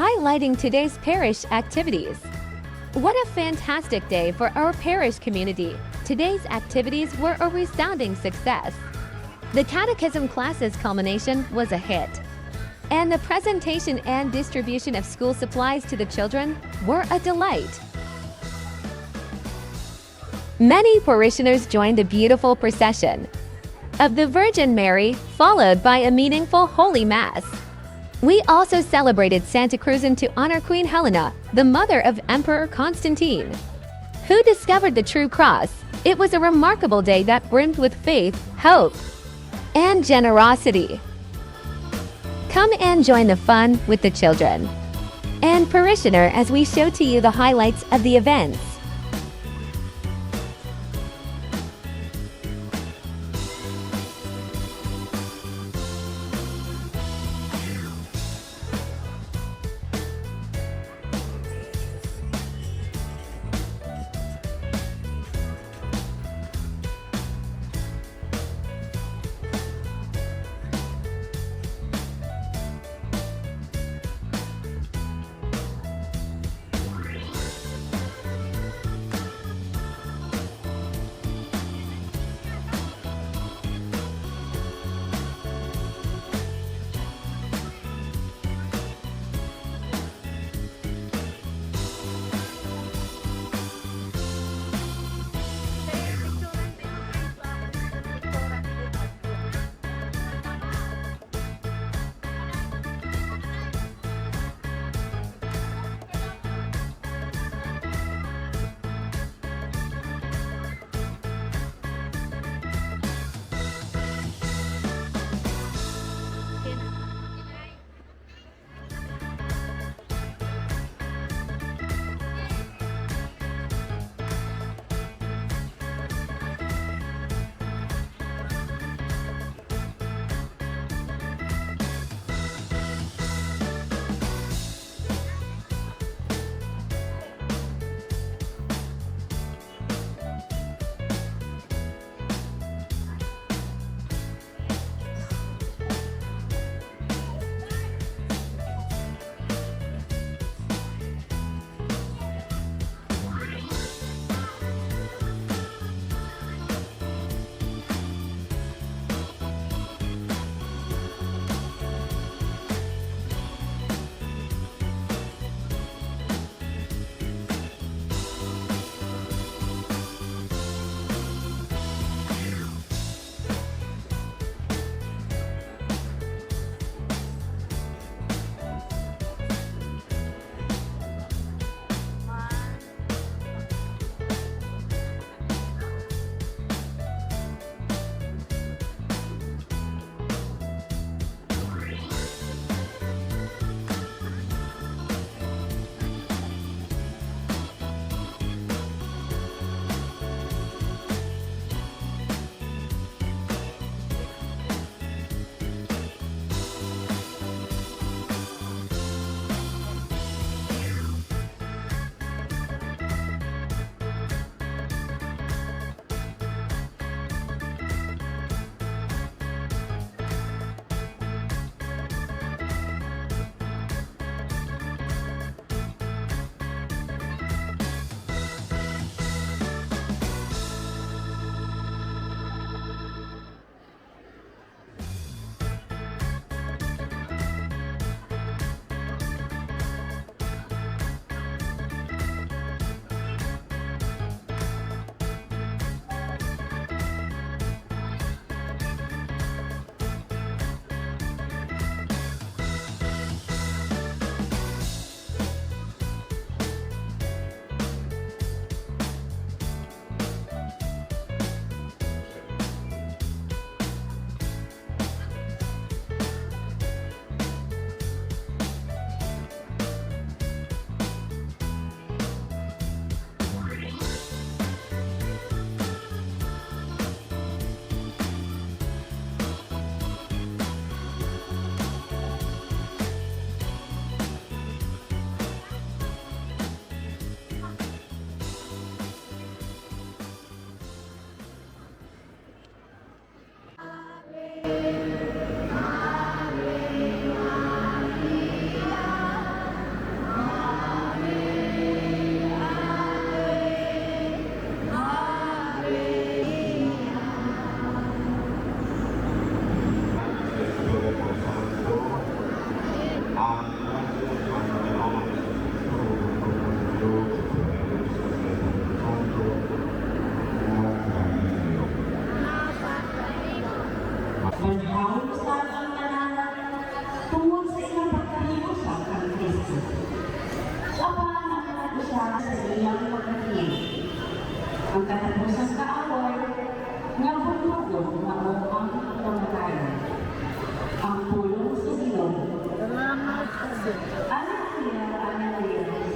Highlighting today's parish activities. What a fantastic day for our parish community. Today's activities were a resounding success. The catechism class's culmination was a hit. And the presentation and distribution of school supplies to the children were a delight. Many parishioners joined the beautiful procession of the Virgin Mary, followed by a meaningful Holy Mass. We also celebrated Santacruzan to honor Queen Helena, the mother of Emperor Constantine, who discovered the true cross. It was a remarkable day that brimmed with faith, hope, and generosity. Come and join the fun with the children and parishioner as we show to you the highlights of the events.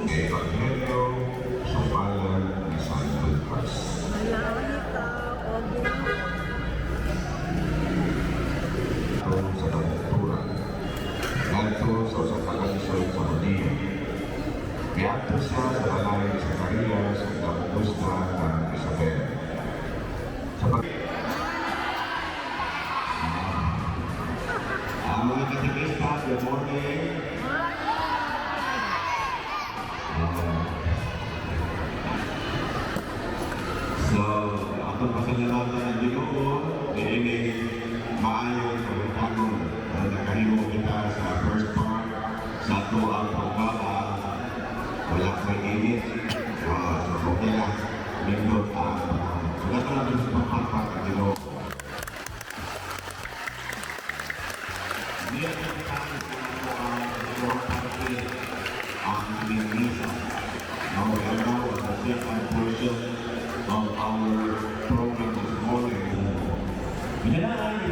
Ebanghelyo sumpalan ni San Lucas. Ito sa kanturan. Ngadto sa usa ka lungsod sa Judea. Miadto siya sa balay ni Zacarias ug nakumusta kang Isabel. Sa pag Ah, mga katekista, good morning. Ah. So, atong pasalamatan ang Ginoo, niining maayong pagkaon na nakahimo kita sa first part sa atoang programa. Wala ko'y init. So, okay lang. Nindot ang panahon. So, dato natin sa pagpagpag ang Ginoo. Meron tayo sa atoang parte ang aming misa. Now, we are now at the second portion of our program this morning. Binanaan,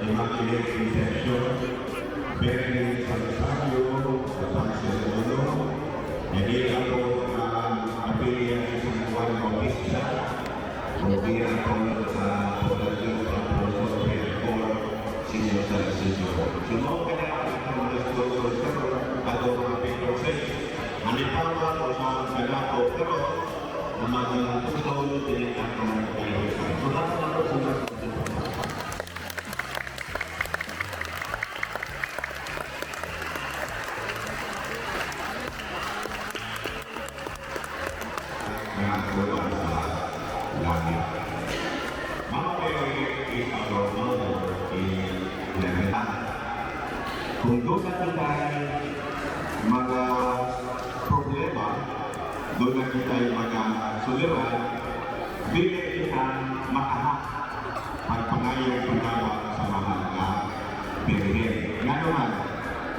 Immaculate Conception, Mary sa Rosario, sa Barcelona, hindi ako ang kapilya sa San Juan Bautista, hindi ako sa Poblacion sa Profesor Pedro Senior San Isidro. So, mao ka na ang atong mga sponsors karon, atong mga patron saints. Halimbawa, o sa kanato karon, ang mga tutol din atong kalihukan. So, dapat ako sila sa nga wala sa langit. Mama Mary is our mother in heaven. Kung duna kita'y mga problema, duna kita'y mga suliran, dili kita makahak pagpangayo panabang sa Mahal nga Birhen. Nga naman,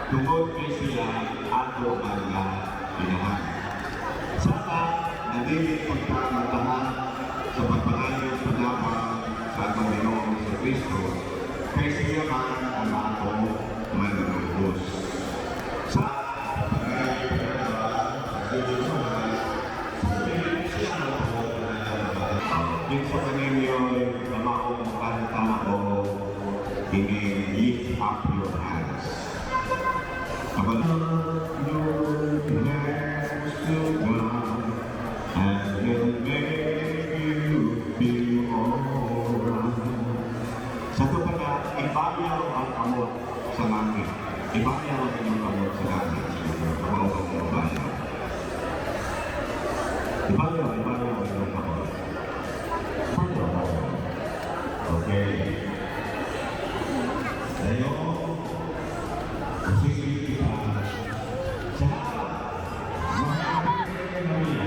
tungod kay siya ato man nga inahan. Sana nadili pagkamatahak sa pagpangayo panabang sa atong Ginoong Kristo, kay siya man ang atong manunubos. Sa pagpangayo panabang sa Ginoo, siya ang atong manunubos. Kinsa kaninyo maong kanta o kini "Lift Up Your Hands"? Kabalo your hands to God and He'll make you feel alright. Sa ito pa na, ibayaw ang kamot sa langit. Ibayaw ang inyong kamot sa langit. Kamot ang inyong bayaw. Ibayaw, ibayaw ang inyong kamot. Bayaw, bayaw. Okay. Tayo, sige kita. Salamat. Mahal na Maria.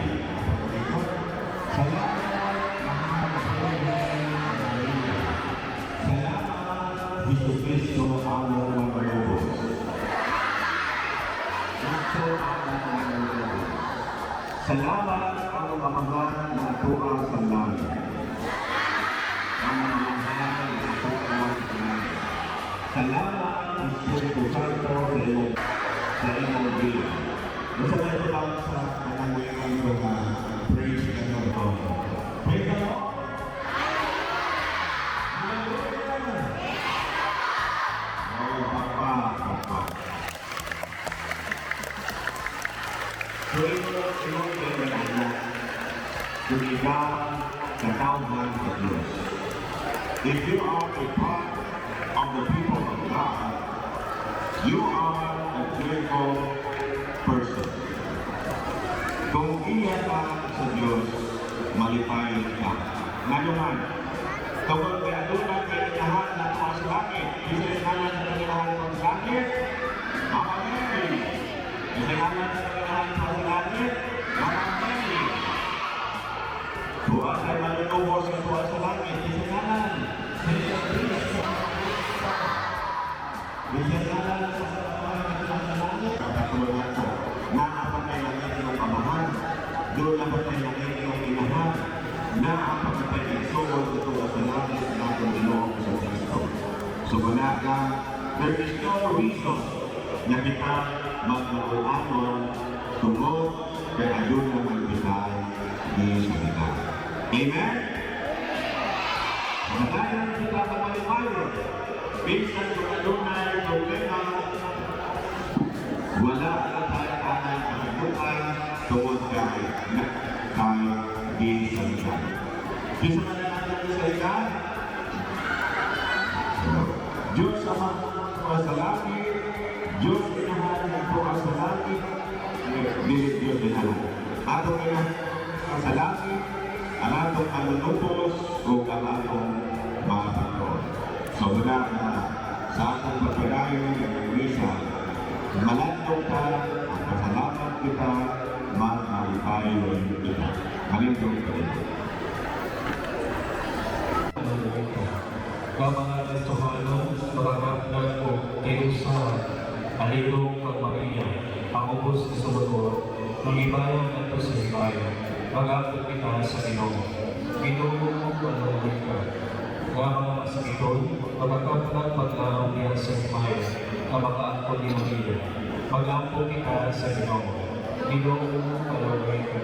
Salamat, Mahal na Maria. Salamat, Jesu Cristo, among manunubos. Cristo, among manunubos. Salamat, among Amahan na atoa sa langit. Among Amahan na atoa sa langit. Salamat, Espiritu Santo, sa imong biya. Unsa may tawag sa kanang ko nga praise the Lord? Praise the Lord. Hallelujah. Oh, papa, papa. So, imo kay anak, kung ikaw katawhan sa Diyos. If you are a part of the people of God, you are a joyful person. Kung iya ka sa Diyos, malipayon ka. Ngano man, tungod kay aduna kay inahan na tuwa sa langit. Kinsa inahan sa inahan tuwa sa langit? Mama Mary. Kinsa inahan sa inahan tuwa sa langit? Mama Mary. Tuwa kay manunubos sa tuwa sa langit. Kinsa inahan? Jesu Cristo. Kinsa inahan sa tuwa sa langit? Katulad ko, naa pa kay langit yung amahan, duna pa kay langit yung inahan, naa pa kay igsoon sa tuwa sa langit na atong Ginoong Jesu Cristo. So wala ka, there is no reason Nga kita magmaluanon tungod kay aduna man kita gisaligan. Amen? Padayon kita magmalipayon. Bisan kung adunay problema, wala na tayo anay kahadlukan tungod kay gisaligan. Kinsa man ang atong gisaligan? Diyos Ama sa langit, Diyos Inahan po sa langit, dili Diyos Inahan. Atong Inahan sa langit, ang atong manunubos ug ang atong mga patron. So muna na sa atong pagpadayon ng misa, malandong ta, magpasalamat kita, magmalipayon kita. Malindong kayo. Nga mga Kristohano, makakapnag ko kay usaha, alilong kag Maria, ang ubos ni Salvador, mangibayon ngadto sa himaya, mag-ampo kita sa Ginoo. Ginoo, palawig ka. Nga mga masakiton, makakapnag paglaom niya sa himaya, nga makaangkon ni Maria. Mag-ampo kita sa Ginoo. Ginoo, palawig ka.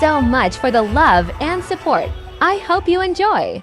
so much for the love and support. I hope you enjoy.